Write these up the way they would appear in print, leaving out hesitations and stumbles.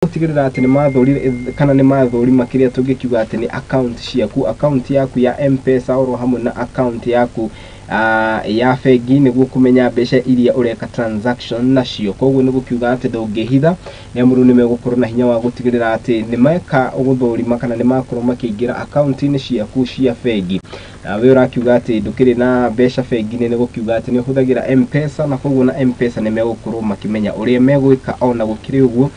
Gũtigĩrĩra atĩ nĩ mathũrire kana nĩ mathũrima kĩrĩa tũngĩkiuga atĩ nĩ account ciaku, account yaku ya M-Pesa oro hamwe na account yaku ya bengi, nĩguo kũmenya mbeca iria ũreka transaction nacio. Koguo nĩ gũkiuga atĩ ndũngĩhitha, nĩ amu rĩu nĩ megũkorwo na hinya wa gũtigĩrĩra atĩ nĩ meka gũthũrima kana nĩ makorwo makĩingĩra akaunti-inĩ ciaku cia bengi. Nawe ũrakiuga atĩ ndũkĩrĩ na mbeca bengi-inĩ, nĩ gũkiuga atĩ nĩ ũhũthagĩra M-Pesa, na koguo na M-Pesa nĩ megũkorwo makĩmenya ũrĩa megwĩka. Ona gũkĩrĩ ũguo,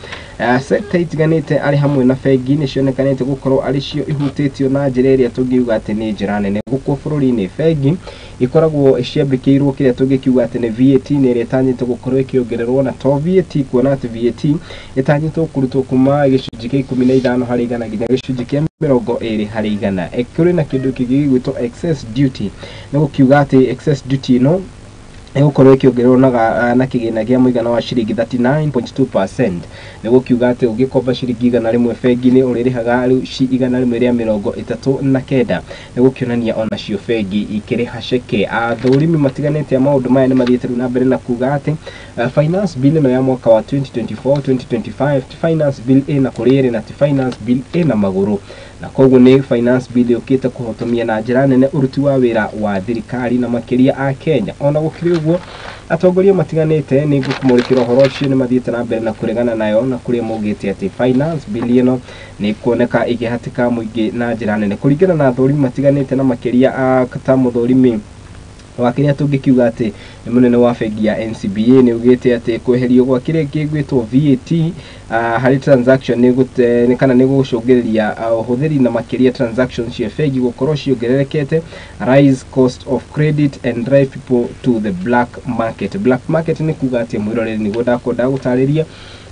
sector itiganĩte arĩ hamwe na bengi nĩ cionekanĩte gũkorwo arĩ cio ihutĩtio na njĩra ĩrĩa tũngiuga atĩ nĩ njĩra nene gũkũ bũrũri-inĩ. Bengi ikoragwo ciambĩkĩirwo kĩrĩa tũngĩkiuga atĩ nĩ VAT, nĩ ĩrĩa ĩtanyĩtwo gũkorwo ĩkĩongererwo, na to VAT, kuona atĩ VAT ĩtanyĩtwo kũrutwo kuma gĩcunjĩ kĩa 15% nginya gĩcunjĩ kĩa 20%. Kũrĩ na kĩndũ kĩngĩ gĩgwĩtwo excess duty, nĩ gũkiuga atĩ excess duty ĩno ĩgũkorwo ĩkĩongererwo na kĩgĩna kĩa mũigana wa ciringi 39.2%. Nĩ gũkiuga atĩ ũngĩkomba ciringi 100 bengi-inĩ, ũrĩrĩhaga rĩu ci 139. Nĩ gũkĩonania onacio bengi ikĩrĩha ceke. Athũrimi matiganĩte a maũndũ maya nĩ mathiĩte rĩu na mbere na kuga atĩ finance bill ĩno ya mwaka wa 2024 2025 ti finance bill ĩna kũrĩa ĩrĩ na ti finance bill ĩna magũrũ, na koguo nĩ finance bill yũkĩte kũhotomia na njĩra nene ũruti wa wĩra wa thirikari na makĩria a Kenya. Ona gũkĩrĩ ũguo, atongoria matiganĩte, nĩ ngũkũmũrĩkĩra ũhoro ũcio, nĩ mathiĩte na mbere na kũregana nayo, na kũrĩa maugĩte atĩ finance bill ĩno nĩ kuoneka ĩkĩhatĩka mũingĩ na njĩra nene, kũringana na athũrimi matiganĩte, na makĩria ta mũthũrimi wa kĩrĩa tũngĩkiuga atĩ nĩ mũnene wa bengi ya NCBA, nĩ ugĩte atĩ kweherio gwa kĩrĩa kĩgwĩtwo VAT harĩ transaction nĩ gũte kana nĩ gũcũngĩrĩria ũhũthĩri na makĩria transaction cia bengi gũkorwo ciongererekete, rise cost of credit and drive people to the black market. Black market nĩ kuga atĩ, mwĩroreri, nĩguo ndakwenda gũtarĩria,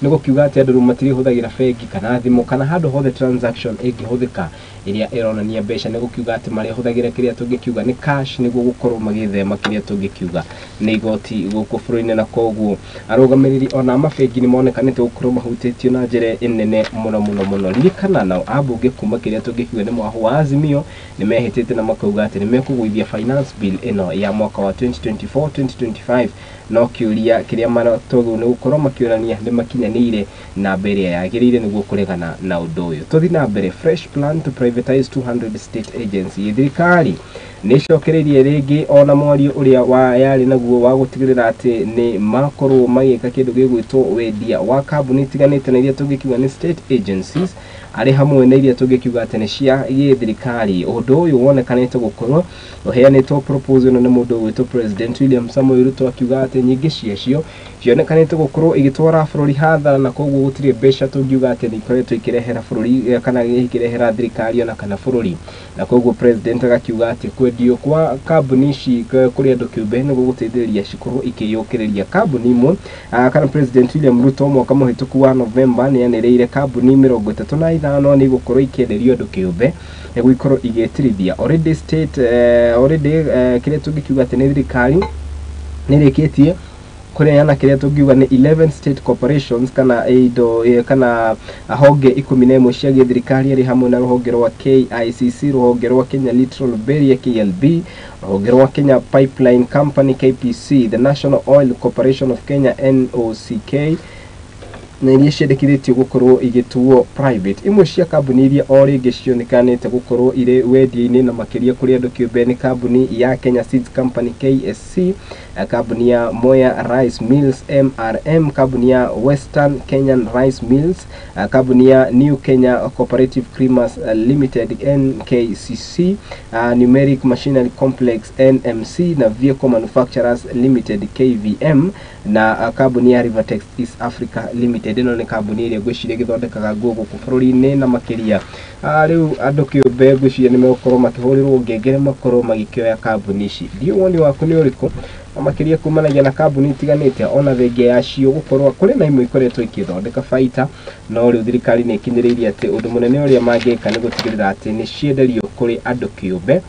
nĩ gũkiuga atĩ andũ rĩu matirĩhũthagĩra bengi kana thimũ kana handũ hothe transaction ĩngĩhũthĩka ĩrĩa ĩronania mbeca. Nĩ gũkiuga atĩ marĩhũthagĩra kĩrĩa tũngĩkiuga nĩ cash, nĩguo gũkorwo magĩthema kĩrĩa tũngĩkiuga nĩ igoti gũkũ bũrũri-inĩ. Na koguo arũgamĩrĩri ona mabengi nĩ monekanĩte gũkorwo mahutĩtio na njĩra ĩnene mũno mũno mũno. Ririkana nao ambunge kuma kĩrĩa tũngĩkiuga nĩ mwahũ wa Azimio nĩ mehĩtĩte na makauga atĩ nĩ mekũgũithia finance bill ĩno ya mwaka wa 2024 2025, no kĩũria kĩrĩa maratogwo nĩ gũkorwo makĩũrania nĩ makinyanĩire namba ĩrĩa yagĩrĩire nĩguo kũregana na ũndũ ũyũ. Tũthiĩ na mbere. Fresh plan to privatize 200 state agency. Thirikari nĩ ĩcokereirie rĩngĩ ona mwario ũrĩa wa yarĩ naguo wa gũtigĩrĩra atĩ nĩ makorwo magĩka kĩndũ gĩgwĩtwo wendia wa kambuni itiganĩte na iria tũngĩkiuga nĩ state agencies, arĩ hamwe na iria tũngĩkiuga atĩ nĩ cia gĩthirikari. Ũndũ ũyũ wonekanĩte gũkorwo ũheanĩtwo proposal ĩno nĩ mũndũ ũgwĩtwo President William Samoei Ruto, akiuga atĩ nyingĩ ciacio cionekanĩte gũkorwo igĩtwara bũrũri hathara, na koguo gũtirĩ mbeca tũngiuga atĩ nĩ ikoretwo ikĩrehera bũrũri kana ikĩrehera thirikari ona kana bũrũri. Na koguo president agakiuga atĩ kwendio kwa kambuni ici kũrĩ andũ kĩũmbe nĩ gũgũteithĩrĩria cikorwo ikĩyũkĩrĩria. Kambuni imwe kana President William Ruto mwaka mũhĩtũku wa November nĩ anĩrĩire kambuni 35 nĩ igũkorwo ikĩenderio andũ kĩũmbe nĩguo ikorwo igĩtirithia. Already state already kĩrĩa tũngĩkiuga atĩ nĩ thirikari nĩ ĩrĩkĩtie kũneana kĩrĩa tũngiuga nĩ 11 state corporations kana indo kana honge 11 cia gĩthirikari, arĩ hamwe na rũhonge rwa KICC, rũhonge rwa Kenya Littoral Barrier KLB, rũhonge rwa Kenya Pipeline Company KPC, the National Oil Corporation of Kenya NOCK, na iria ciendekithĩtio gũkorwo igĩtuo private. Imwe cia kambuni iria o rĩngĩ cionekanĩte gũkorwo irĩ wendia-inĩ na makĩria kũrĩ andũ kĩũmbe nĩ kambuni ya Kenya Seeds Company KSC, kambuni ya Mwea Rice Mills MRM, kambuni ya Western Kenyan Rice Mills, kambuni ya New Kenya Cooperative Creamers Limited NKCC, Numeric Machinery Complex NMC na Vehicle Manufacturers Limited KVM, na kambuni ya Rivertex East Africa Limited. Ĩno nĩ kambuni ĩrĩa ngwĩciria ĩgĩthondekaga nguo gũkũ bũrũri-inĩ, na makĩria rĩu andũ kĩũmbe ngwĩciria nĩ megũkorwo makĩhũrĩrwo ngengere makorwo magĩkĩoya kambuni ici. Ndiũĩ woni waku nĩ ũrĩkũ, na makĩria kumanagia na kambuni itiganĩte, ona thengia yacio gũkorwo kũrĩ na imwe ikoretwo ikĩthondeka baita, no rĩu thirikari nĩ ĩkinyĩrĩirie atĩ ũndũ mũnene ũrĩa mangĩka nĩ gũtigĩrĩra atĩ nĩ cienderio kũrĩ andũ kĩũmbe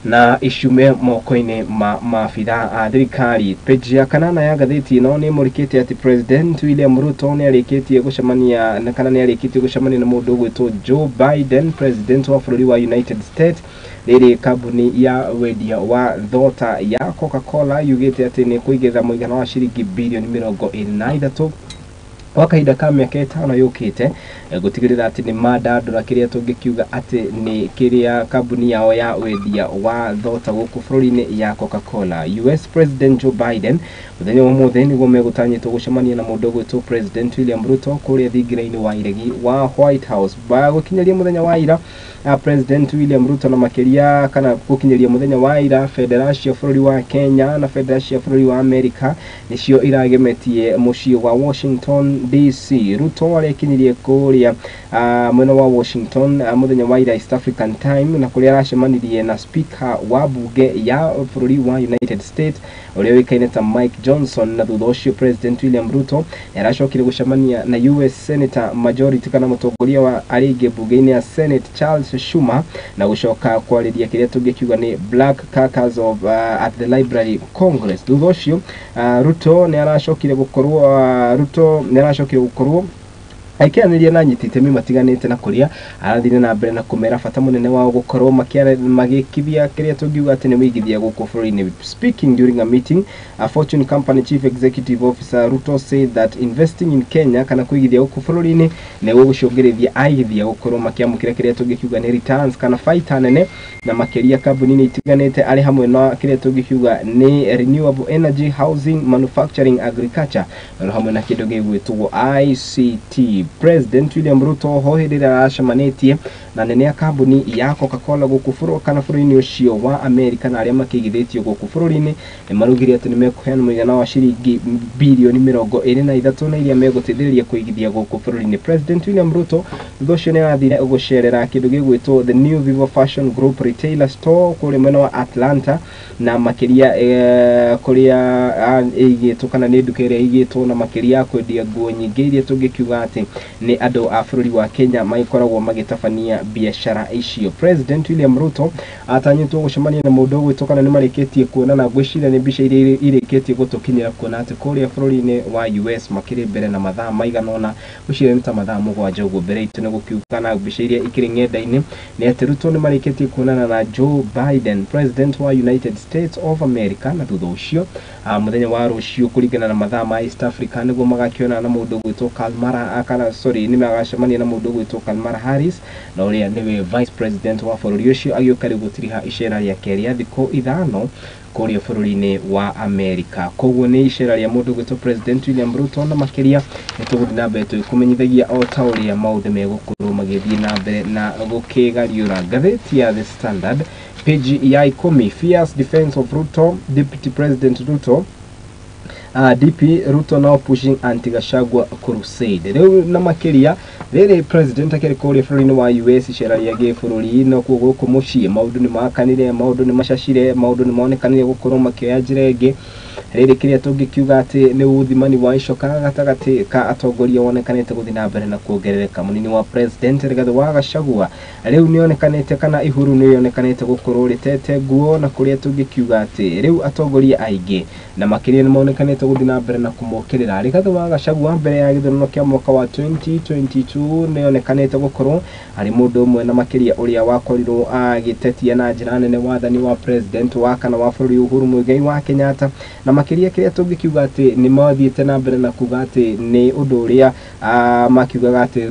na icume moko-inĩ ma maabitha a thirikari. Page ya kanana ya ngathĩti ĩno nĩ ĩmũrĩkĩte atĩ President William Ruto nĩ arĩkĩtie gũcemania na kana nĩ arĩkĩtie gũcemania na mũndũ ũgwĩtwo Joe Biden, president wa bũrũri wa United States. Rĩrĩ kambuni ya wendia wa thota ya Coca-Cola yugĩte atĩ nĩ kũigĩrĩra mũigana wa ciringi birioni 23. Kwa kahinda ka mĩaka 5 yũkĩte, gũtigĩrĩra atĩ nĩ mandandũra kĩrĩa tũngĩkiuga atĩ nĩ kĩrĩa kambuni yao ya wendia wa thota gũkũ bũrũri-inĩ ya Coca-Cola. US President Joe Biden mũthenya wa ũmũthĩ nĩguo megũtanyĩtwo gũcemania na mũndũ ũgwĩtwo President William Ruto kũrĩa thingira-inĩ wa iregi wa White House. Gũkinyĩria mũthenya wa ira, President William Ruto na makĩria kana gũkinyĩria mũthenya wa ira, bendera cia bũrũri wa Kenya na bendera cia bũrũri wa Amerika nĩcio iragemetie mũciĩ wa Washington DC. Ruto arekinyirie kũrĩa mwena wa Washington mũthenya wa ira East African Time, na kũrĩa aracemanirie na speaker wa bunge ya bũrũri wa United States ũrĩa ũĩkaine ta Mike Johnson. Na thutha ũcio President William Ruto nĩaracokire gũcemania na US Senator majority kana mũtongoria wa arĩa aingĩ bunge-inĩ ya Senate Charles Schumer, na gũcoka kwarĩria kĩrĩa tũngĩkiuga nĩ Black Caucus of at the Library Congress. Thutha ũcio Ruto nĩaracokire gũkorwo akĩaranĩria na anyiti itemi matiganĩte, na kũrĩa arathire na mbere na kũmera bata mũnene wao gũkorwo magĩkithia kĩrĩa tũngiuga atĩ nĩ wĩigithia gũkũ bũrũri-inĩ. Speaking during a meeting, a Fortune Company Chief Executive Officer Ruto said that investing in Kenya kana kũigithia gũkũ bũrũri-inĩ nĩ gũgũcũngĩrĩria aigithia gũkorwo makĩamũkĩra kĩrĩa tũngĩkiuga nĩ returns kana baita nene, na makĩria kambuni-inĩ itiganĩte arĩ hamwe na kĩrĩa tũngĩkiuga nĩ renewable energy, housing, manufacturing, agriculture, na hamwe na kĩndũ gĩgwĩtwo ICT. President William Ruto ho hĩndĩ ĩrĩa aracemanĩtie na nene ya kambuni ya Coca-Cola gũkũ bũrũri kana bũrũri-inĩ ũcio wa Amerika na arĩa makĩigithĩtio gũkũ bũrũri-inĩ, nĩ marugire atĩ nĩ mekũheana mũigana wa ciringi birioni 23 na iria megũteithĩrĩria kũigithia gũkũ bũrũri-inĩ. President William Ruto thutha ũcio nĩ arathire gũcerera kĩndũ gĩgwĩtwo The New Vivo Fashion Group Retailer Store kũrĩa mwena wa Atlanta, na makĩria kũrĩa ĩigĩtwo kana nĩ nduka ĩrĩa ĩigĩtwo na makĩria ya kwendia nguo nyingĩ iria tũngĩkiuga atĩ nĩ andũ a bũrũri wa Kenya magĩkoragwo magĩtabania biacara icio. President William Ruto atanyĩtwo gũcemania na mũndũ ũgwĩtwo kana nĩ marĩkĩtie kuonana, ngwĩciria nĩ mbica iria irĩkĩtie gũtũkinyĩra kuona atĩ kũrĩa bũrũri-inĩ wa US makĩrĩ mbere na mathaa maigana ũna, ngwĩciria nĩ ta mathaa 7 ũguo mbere itũ, nĩ gũkiuga na mbica iria ikĩrĩ ng'enda-inĩ nĩ atĩ Ruto nĩ marĩkĩtie kuonana na Joe Biden, President wa United States of America, na thutha ũcio mũthenya wa rũciũ kũringana na mathaa ma East Africa nĩguo magakĩonana na mũndũ ũgwĩtwo Kamala kana sorry nĩ magacemania na mũndũ ũgwĩtwo Kamala Harris, na ũrĩa nĩwe Vice President wa bũrũri ũcio, agĩũka rĩu gũtiriha icera rĩake rĩa thikũ 5 kũrĩa bũrũri-inĩ wa Amerika. Koguo nĩ icera rĩa mũndũ ũgwĩtwo President William Ruto, na makĩria nĩ tũgũthiĩ na mbere tũgĩkũmenyithagia o ta ũrĩa maũndũ megũkorwo magĩthiĩ na mbere na gũkĩgariũra. Ngathĩti ya The Standard page ya 10, fierce defense of Ruto, Deputy President Ruto, DP Ruto now pushing anti-Gachagua crusade. Rĩu na makĩria rĩrĩ president akĩrĩ kũrĩa bũrũri-inĩ wa US icera rĩa gĩbũrũri, no kuo gũkũ mũciĩ maũndũ nĩ makanire, maũndũ nĩ macacire, maũndũ nĩ monekanire gũkorwo makĩoya njĩra ĩngĩ. Rĩrĩ kĩrĩa tũngĩkiuga atĩ nĩ ũthimani wa icoka gatagatĩ ka atongoria wonekanĩte gũthiĩ na mbere na kuongerereka. Mũnini wa president Rigathĩ wa Gachagua rĩu nĩonekanĩte kana ihuru nĩonekanĩte gũkorwo rĩtete nguo, na kũrĩa tũngĩkiuga atĩ rĩu atongoria aingĩ na makĩria nĩmonekanĩte gũthiĩ na mbere na kũmokĩrĩra. Rigathĩ wa Gachagua mbere ya gĩthurano kĩa mwaka wa 2022 nĩonekanĩte gũkorwo arĩ mũndũ ũmwe na makĩria ũrĩa wakorirwo agĩtetia na njĩra nene wathani wa president wa kana wa bũrũri Uhuru Muigai wa Kenyatta, na makĩria kĩrĩa tũngĩkiuga atĩ nĩ mathiĩte na mbere na kuga atĩ nĩ ũndũ ũrĩa makiugaga atĩ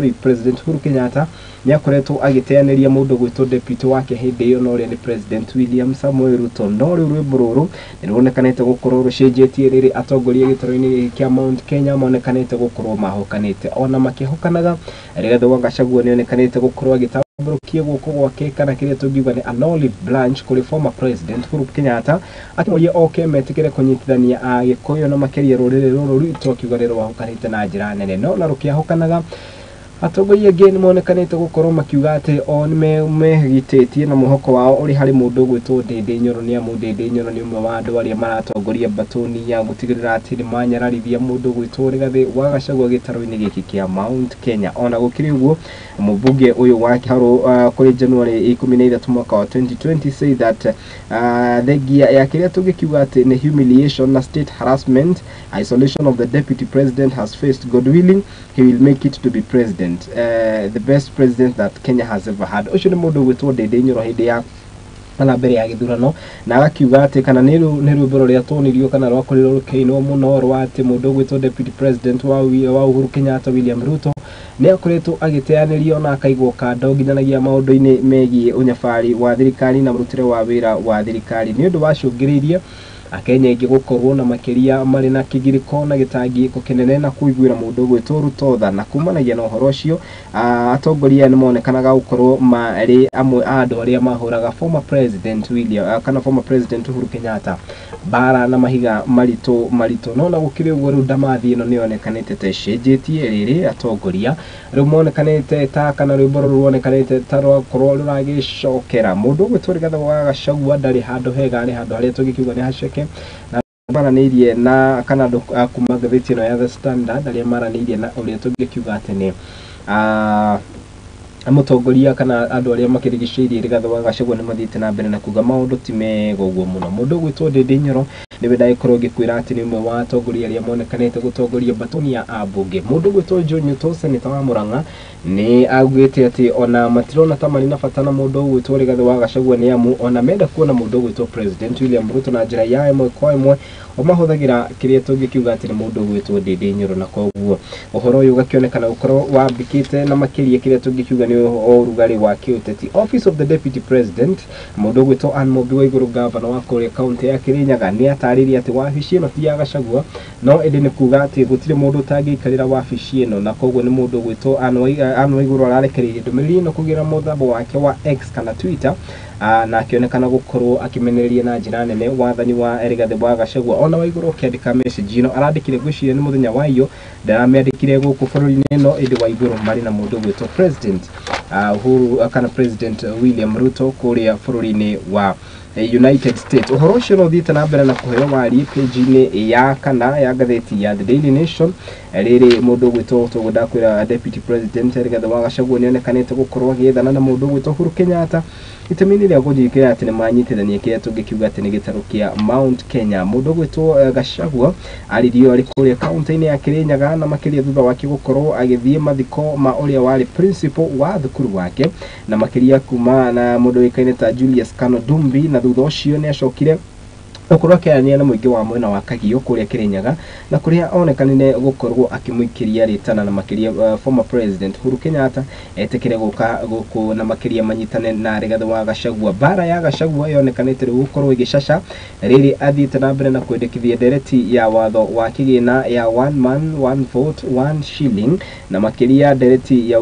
President Uhuru Kenyatta nĩakoretwo agĩteanĩria mũndũ gwĩtwo deputy wake hĩndĩ ĩyo, na ũrĩa nĩ President William Samoei Ruto. No rĩu rwĩmbo rũrũ nĩ ruonekanĩte gũkorwo rũcenjetie rĩrĩ atongoria gĩtarũ-inĩ gĩkĩ kĩa Mount Kenya monekanĩte gũkorwo mahokanĩte. Ona makĩhokanaga, Rigathĩ wa Gachagua nĩonekanĩte gũkorwo agĩtambũrũkia guoko gwake kana kĩrĩa tũngiuga nĩ an olive branch kũrĩ former President Uhuru Kenyatta, akĩmoria oke metĩkĩre kũnyitithania Agĩkũyũ na makĩria rũrĩrĩ rũrũ rwitũ, akiuga nĩ rwahokanĩte na njĩra nene. No na rũkĩahokanaga, atongoria angĩ nĩmonekanĩte gũkorwo makiuga atĩ o nĩmegitĩtie na mwĩhoko wao ũrĩ harĩ mũndũ ũgwĩtwo Ndĩndĩ Nyoro, nĩ amu Ndĩndĩ Nyoro nĩ ũmwe wa andũ arĩa maratongoria mbatũni ya gũtigĩrĩra atĩ nĩmanyararithia mũndũ ũgwĩtwo Rigathĩ wa Gachagua gĩtarũ-inĩ gĩkĩ kĩa Mount Kenya. Ona gũkĩrĩ ũguo, mũmbunge ũyũ wa Kiharu kũrĩ January 13 mwaka wa 2020 say that thengia ya kĩrĩa tũngĩkiuga atĩ nĩ humiliation na state harassment, isolation of the deputy president has faced, God willing he will make it to be president, the best president that Kenya has ever had. Ũcio nĩ mũndũ ũgwĩtwo Ndĩndĩ Nyoro hĩndĩ ya Kana mbere ya gĩthurano, na agakiuga atĩ kana nĩ rwĩmbo rũrĩa tuonirio kana rwakorirwo rũkĩinwo mũno rwa atĩ mũndũ ũgwĩtwo Deputy President wa Uhuru Kenyatta William Ruto nĩ akoretwo agĩteanĩrio na akaigwo kando nginyanagia maũndũ-inĩ megiĩ ũnyabari wa thirikari na mũrutĩre wa wĩra wa thirikari. Nĩ ũndũ wacũngĩrĩirie Akenya aingĩ gũkorwo na makĩria marĩ na kĩgirĩko na gĩtangĩko kĩnene na kũiguĩra mũndũ ũgwĩtwo Ruto tha. Na kumanagia na ũhoro ũcio, atongoria nĩ monekanaga gũkorwo marĩ amwe a andũ arĩa mahũraga former president William kana former president Uhuru Kenyatta mbara na mahiga maritũ maritũ. No na gũkĩrĩ ũguo, rĩu ndamathi ĩno nĩ yonekanĩte ta ĩcenjetie rĩrĩ atongoria rĩu monekanĩte ta kana rwĩmbo rũrũ ruonekanĩte ta rwakorwo rũragĩcokera. Mũndũ ũgwĩtwo Rigathĩ wa Gachagua ndarĩ handũ hega, nĩ handũ harĩa tũngĩkiuga nĩ haceke, na maranĩirie na kana andũ a kuma ngathĩti ĩno ya The Standard arĩa maranĩirie na ũrĩa tũngĩkiuga atĩ nĩ mũtongoria kana andũ arĩa makĩrigicĩirie Rigathĩ wa Gachagua nĩ mathiĩte na mbere na kuga maũndũ ti mega ũguo mũno. Mũndũ ũgwĩtwo Ndindi Nyoro nĩwe ndagĩkorwo ngĩkwĩra atĩ nĩ ũmwe wa atongoria arĩa monekanĩte gũtongoria mbatoni ya ambunge. Mũndũ ũgwĩtwo John Newton, seneta wa Murang'a, nĩ augĩte atĩ ona matirona ta marĩ na bata na mũndũ ũgwĩtwo Rigathĩ wa Gachagua, nĩ amu ona menda kuona mũndũ ũgwĩtwo President William Ruto na njĩra ya ĩmwe kwa ĩmwe o mahũthagĩra kĩrĩa tũngĩkiuga atĩ nĩ mũndũ ũgwĩtwo Ndindi Nyoro. Na koguo ũhoro ũyũ ũgakĩonekana gũkorwo wambĩkĩte na makĩria kĩrĩa tũngĩkiuga nĩ ũrugarĩ wa kĩũteti. Office of the Deputy President, mũndũ ũgwĩtwo Anne Mumbi Waiguru, gavana wa kũrĩa kaunti ya Kirinyaga, nĩ atarĩirie atĩ wabici ĩno ti ya Gachagua, no ĩndĩ nĩ kuga atĩ gũtirĩ mũndũ ũtangĩikarĩra wabici ĩno, na koguo nĩ mũndũ ũgwĩtwo Anne Waiguru ararekereirie ndũmĩrĩri ĩno kũgerera mũthambo wake wa X kana Twitter, na akĩonekana gũkorwo akĩmenereria na njĩra nene wathani wa Rigathĩ wa Gachagua. Ona Waiguru akĩandĩka message ĩno arandĩkire, ngwĩciria nĩ mũthenya wa iyo, ndaramĩandĩkire gũkũ bũrũri-inĩ ĩno, ĩndĩ Waiguru marĩ na mũndũ ũgwĩtwo President Uhuru kana President William Ruto kũrĩa bũrũri-inĩ wa United States. Ũhoro ũcio no ũthiĩte na mbere na kũheo wariĩ page-inĩ ya kana ya ngathĩti ya The Daily Nation. Rĩrĩ mũndũ ũgwĩtwo tũguo ndakwĩra Deputy President Rigathĩ wa Gachagua nĩonekanĩte gũkorwo agĩethana na mũndũ ũgwĩtwo Uhuru Kenyatta itemi-inĩ rĩa kũnjĩkĩra atĩ nĩmanyitithania kĩrĩa tũngĩkiuga atĩ nĩ gĩtarũ kĩa Mount Kenya. Mũndũ ũgwĩtwo Gachagua aririo arĩ kũrĩa kaunti-inĩ ya Kirinyaga, na makĩria thutha wake gũkorwo agĩthiĩ mathiko ma ũrĩa warĩ principal wa thukuru wake, na makĩria kuma na mũndũ ũĩkaine ta Julius Kano Dumbi. Na thutha ũcio nĩ acokire gũkorwo akĩaranĩria na mũingĩ wa mwena wa Kagio kũrĩa Kirinyaga, na kũrĩa onekanire gũkorwo akĩmũikĩria rĩtana na makĩria former president Uhuru Kenyatta etĩkĩre gũka gũkũ na makĩria manyitane na Rigathĩ wa Gachagua. Mbara ya Gachagua yonekanĩte rĩu gũkorwo ĩgĩcaca rĩrĩ athiĩte na mbere na kwendekithia ndereti ya watho wa kĩgĩna ya one man one vote one shilling, na makĩria ndereti ya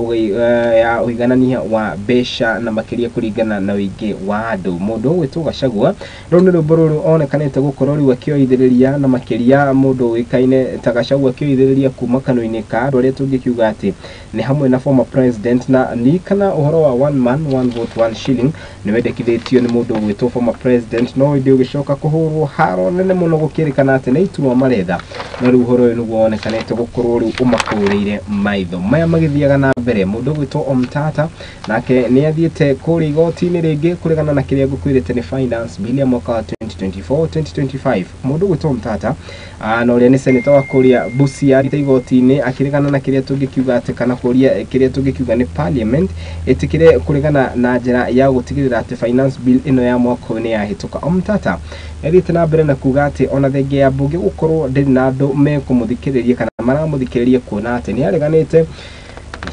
ũiganania wa mbeca na makĩria kũringana na ũingĩ wa andũ. Mũndũ ũgwĩtwo Gachagua rũu nĩ rwĩmbo rũrũ onekanĩte gũkorwo rĩu akĩoithĩrĩria, na makĩria mũndũ ũĩkaine ta Gachagua akĩoithĩrĩria kuma kanua-inĩ ka andũ arĩa tũngĩkiuga atĩ nĩ hamwe na former president, na ni kana ũhoro wa one man one vote one shilling nĩ wendekithĩtio nĩ mũndũ ũgwĩtwo former president, no ĩndĩ ũgĩcoka kũhũrwo haro nene mũno gũkĩrĩkana atĩ nĩ iturwa maretha. No rĩu ũhoro ũyũ nĩguo wonekanĩte gũkorwo rĩu ũmakũrĩire maitho. Maya magĩthiaga na mbere, mũndũ ũgwĩtwo Omtata nake nĩ athiĩte kũrĩa igoti-inĩ rĩngĩ kũregana na kĩrĩa ngũkwĩrĩte nĩ finance bill ya mwaka wa 2024 2025. Mũndũ ũgwĩtwo Omtata na ũrĩa nĩ senator wa kũrĩa Busia athiĩte igoti-inĩ akĩregana na kĩrĩa tũngĩkiuga atĩ kana kũria kĩrĩa tũngĩkiuga nĩ parliament ĩtĩkĩre kũregana na njĩra ya gũtigĩrĩra atĩ finance bill ĩno ya mwaka ũyũ nĩ yahĩtũka. Omtata athiĩte na mbere na kuga atĩ ona thengia ya mbunge gũkorwo ndĩrĩ na andũ mekũmũthikĩrĩria kana maramũthikĩrĩria, kuona atĩ nĩ areganĩte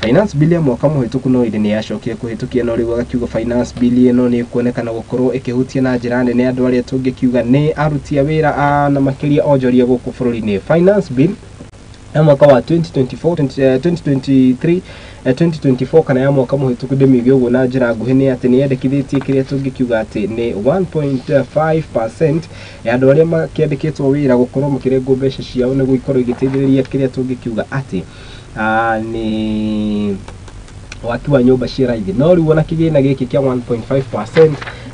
finance bill ya mwaka mũhĩtũku, no ĩndĩ nĩ yacokire kũhĩtũkia, no rĩu agakiuga finance bill ĩno nĩ ĩkuonekana gũkorwo ĩkĩhutia na njĩra nene andũ arĩa tũngĩkiuga nĩ aruti a wĩra na makĩria onjoria gũkũ bũrũri-inĩ. Finance bill ya mwaka wa 2024 2023 2024 kana ya mwaka mũhĩtũku ndĩmiuge ũguo na njĩra nguhĩ nĩ atĩ nĩ yendekithĩtie kĩrĩa tũngĩkiuga atĩ nĩ 1.5% ya andũ arĩa makĩandĩkĩtwo wĩra gũkorwo makĩrengwo mbeca ciao nĩguo ikorwo igĩteithĩrĩria kĩrĩa tũngĩkiuga atĩ nĩ waki wa nyũmba cia raithi. No rĩu ona kĩgĩna gĩkĩ kĩa 1.5%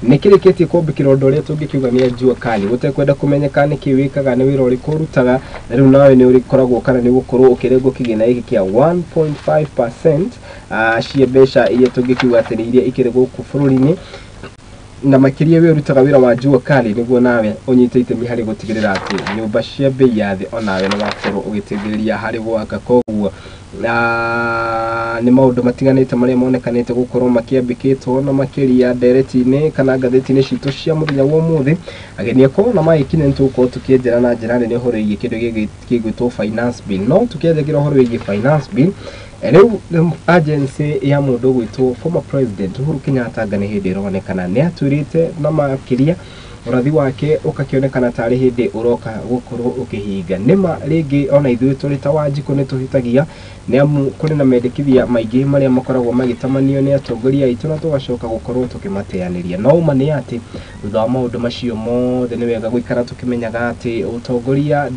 nĩ kĩrĩkĩtie kwambĩkĩra ũndũ ũrĩa tũngĩkiuga nĩ jua kali, gũtekwenda kũmenyeka nĩ kĩ wĩkaga, nĩ wĩra ũrĩkũ ũrutaga, na rĩu nawe nĩ ũrĩkoragwo kana nĩ ũgũkorwo ũkĩrengwo kĩgĩna gĩkĩ kĩa 1.5% cia mbeca iria tũngĩkiuga atĩ nĩ iria ikĩrĩ gũkũ bũrũri-inĩ, na makĩria we ũrutaga wĩra wa jua kali nĩguo nawe ũnyite itemi harĩ gũtigĩrĩra atĩ nyũmba cia bei ya thĩ onawe nĩ wakorwo ũgĩteithĩrĩria harĩ gwaka. Koguo Na nĩ maũndũ matiganĩte marĩa monekanĩte gũkorwo makĩambĩkĩtwo na makĩria ndereti-inĩ kana ngathĩti-inĩ citũ cia mũthenya wa ũmũthĩ. Ageni akwa na magĩkinya nĩ tũgũkorwo tũkĩenjera na njĩra nene ũhoro wĩgiĩ kĩndũ gĩgwĩtwo finance bill. No tũkĩanjagira ũhoro wĩgiĩ finance bill, rĩu agency ya mũndũ ũgwĩtwo former president Uhuru Kenyatta anga nĩ hĩndĩ ĩronekana nĩ atwĩrĩte na makĩria ũrathi wake ũkakĩonekana tarĩ hĩndĩ ũroka gũkorwo ũkĩhinga. Nĩma rĩngĩ ona ithuĩ tũrĩ ta Wanjikũ nĩ tũhĩtagia, nĩ amu kũrĩ na mendekithia maingĩ marĩa makoragwo magĩtamanio nĩ atongoria aitũ na tũgacoka gũkorwo tũkĩmateanĩria. No ũma nĩ atĩ thutha wa maũndũ macio mothe nĩ wega gũikara tũkĩmenyaga atĩ ũtongoria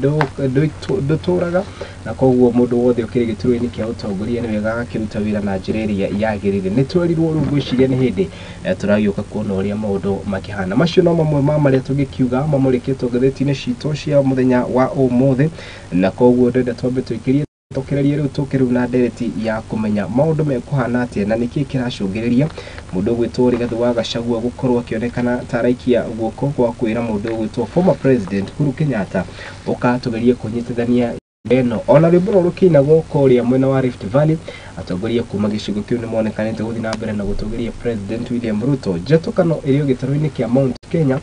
ndũtũraga, na koguo mũndũ wothe ũkĩrĩ gĩturwa-inĩ kĩa ũtongoria nĩ wega agakĩruta wĩra na njĩra ĩrĩa yagĩrĩire. Nĩ twerirwo rĩu ngwĩciria nĩ hĩndĩ tũragĩũka kuona ũrĩa maũndũ makĩhana. Macio no mamwe ma marĩa tũngĩkiuga mamũrĩkĩtwo ngathĩti-inĩ citũ cia mũthenya wa ũmũthĩ, na koguo ndĩrenda twambe tũikĩrie tũkĩrĩrie rĩu tũke rĩu na ndereti ya kũmenya maũndũ mekũhana atĩa na nĩkĩĩ kĩracũngĩrĩria mũndũ ũgwĩtwo Rigathĩ wa Gachagua gũkorwo akĩonekana ta araikia guoko gwa kwĩra mũndũ ũgwĩtwo former president Uhuru Kenyatta ũka tũgerie kũnyitithania ĩno. Ona rwĩmbo rũrũ rũkĩinagwo kũrĩa mwena wa Rift Valley, atongoria kuma gĩcigo kĩu nĩmonekanĩte gũthiĩ na mbere na gũtũgĩria President William Ruto. Njatũkano ĩrĩ o gĩtarũ-inĩ kĩa Mount Kenya,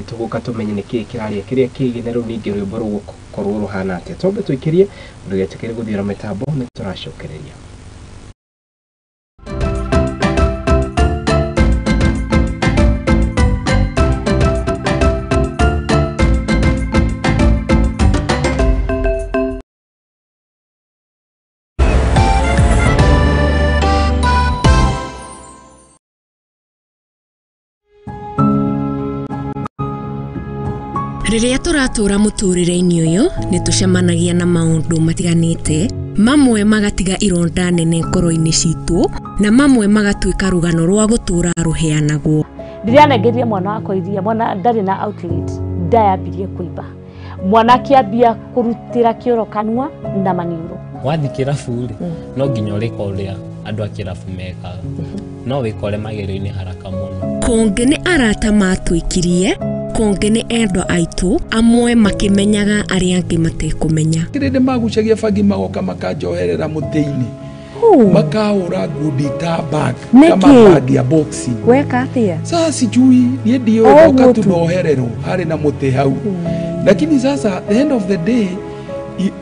tũgũka tũmenye nĩkĩĩ kĩrarĩa kĩrĩa kĩngĩ na rĩu ningĩ rwĩmbo rũu gũkorwo rũhana atĩa. Twambe tũikĩrie, ndũgetĩkĩre gũthiũra mĩtambo, nĩ tũracokereria. Rĩrĩa tũratũra mũtũrĩre-inĩ ũyũ nĩ tũcemanagia na maũndũ matiganĩte, mamwe magatiga ironda nene ngoro-inĩ citũ na mamwe magatuĩka rũgano rwa gũtũra rũheanagwo. Ndĩranengeria mwana wakwa iria, mwana ndarĩ na outlet, ndayambirie kũimba, mwana akĩambia kũrutĩra kĩoro kanua na maniũrũ. Wathiĩ kĩrabu rĩ, no nginya ũrĩka ũrĩa andũ a kĩrabu mekaga, no wĩkore magerio-inĩ haraka mũno. Kũngĩ nĩ arata matwĩkirie, kũngĩ nĩ endwa aitũ, amwe makĩmenyaga arĩa angĩ matekũmenya. Kĩrĩndĩ magucagia bangi magoka makanjoherera mũtĩ-inĩ, makaũra ngundi ta bag kama bag ya boxing. Weka atĩa? Sasa sijui niĩ ndiũĩ, ndoka tu nohererwo harĩ na mũtĩ hau. Lakini sasa the end of the day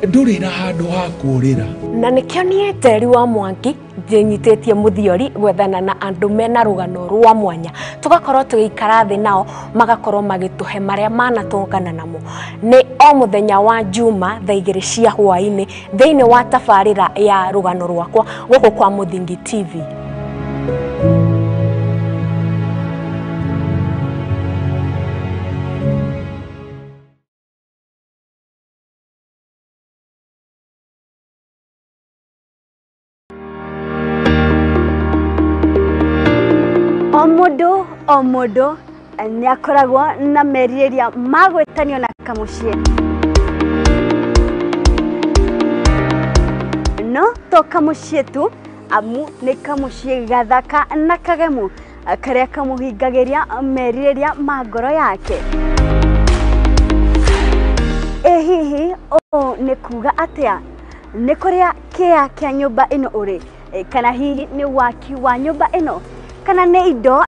ndũrĩ na handũ ha kũũrĩra. Na nĩkĩo niĩ Njeri wa Mwangi ndĩnyitĩtie mũthiori gwethana na andũ mena rũgano rwa mwanya, tũgakorwo tũgĩikara thĩ nao magakorwo magĩtũhe marĩa manatũngana namo. Nĩ o mũthenya wa Juma thaa 2 cia hwaĩ-inĩ thĩinĩ wa tabarĩra ya rũgano rwakwa gũkũ kwa Mũthingi TV. O mũndũ nĩ akoragwo na merirĩria ma gwĩtanio na kamũciĩ, no to kamũciĩ tu, amu nĩ kamũciĩ gathaka na kagemu karĩa kamũhingagĩria merirĩria ma ngoro yake. Ĩ hihi ũũ nĩ kuga atĩa? Nĩ kũrĩa kĩa kĩa nyũmba ĩno ũrĩ, kana hihi nĩ waki wa nyũmba ĩno, kana nĩ indo